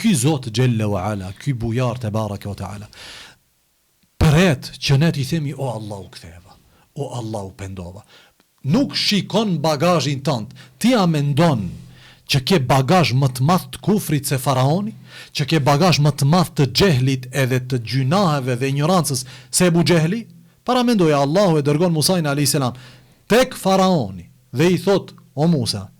ky Zot xhelle ue ala, ky Bujar tebareke ue teala, pret që ne t'i themi o Allah u ktheva, o Allah u pendova. Nuk shikon bagazhin tënd. Ti a mendon që ke bagazh më të madh të kufrit se faraoni? Që ke bagazh më të madh të xhehlit edhe të gjynaheve dhe injorancës se Ebu Xhehli? Paramendoje Allahu e dërgon Musain alejhi selam tek faraoni dhe i thotë, O Musa,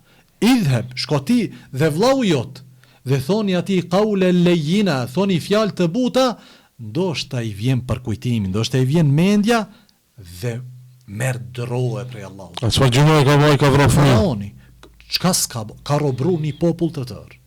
Idhheb, shko ti dhe vllau jot, dhe thoni atij kaulen lejjina, thoni fjalë të buta, ndoshta i vjen përkujtimi, ndoshta i vjen mendja dhe merr droje prej Allahut. A çfarë gjynahe ka bo, ai ka vra fëmijë. Faraoni, çka s'ka bo, ka robru një popull të tërë.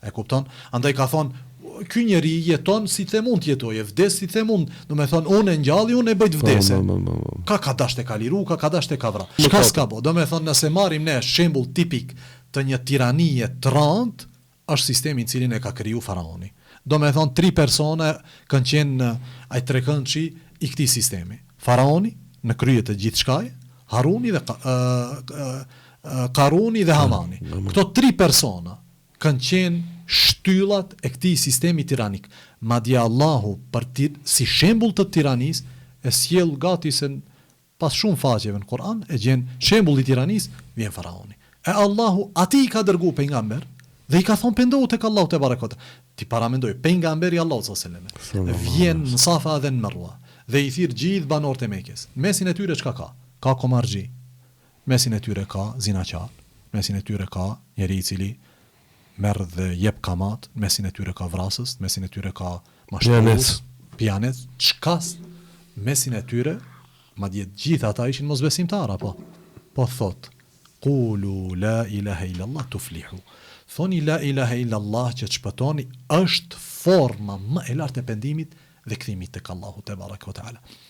E kupton? Andaj ka thonë, ky njeri jeton si them unë të jetojë, vdes si them unë, do me thonë unë e ngjalli, unë e bëj të vdese. Po, po, po, po. Ka ka dasht e ka liru, ka ka dasht e ka vra. Çka s'ka bo? Do me thonë nëse marrim ne shembull tipik të një tiranie të rëndë, është sistemi në cilin e ka kriju faraoni. Do me thonë tri persona kanë qenë ai trekëndëshi i këtij sistemi. Faraoni në krye të gjithçkaje, Haruni dhe Karuni dhe Hamani. Këto tri persona kanë qenë shtyllat e këtij sistemi tiranik. Madje Allahu për tir, si shembull të tiranisë e sjell gati se pas shumë faqeve në Kur'an e gjen shembulli i tiranisë vjen faraoni. E Allahu atij i ka dërgu pejgamber dhe i ka thonë pendohu tek Allahu tebareke ve teala. Ti paramendoj pejgamberi i Allahut sallallahu alejhi ve sellem vjen në Safa dhe në Merwa dhe i thirr gjithë banorët e Mekes. Në mesin e tyre çka ka? Ka komarxhi. Në mesin e tyre ka zinaqar, në mesin e tyre ka njeri i cili merr dhe jep kamat, në mesin e tyre ka vrasës, në mesin e tyre ka mashtrues, pijanec, çka në mesin e tyre, madje të gjithë ata ishin mosbesimtarë apo? Po thotë, Kulu la ilahe illallah tuflihu. Thoni la ilahe illallah që të shpëtoni është forma më e lartë e pendimit dhe kthimit tek Allahu tebareke ve teala.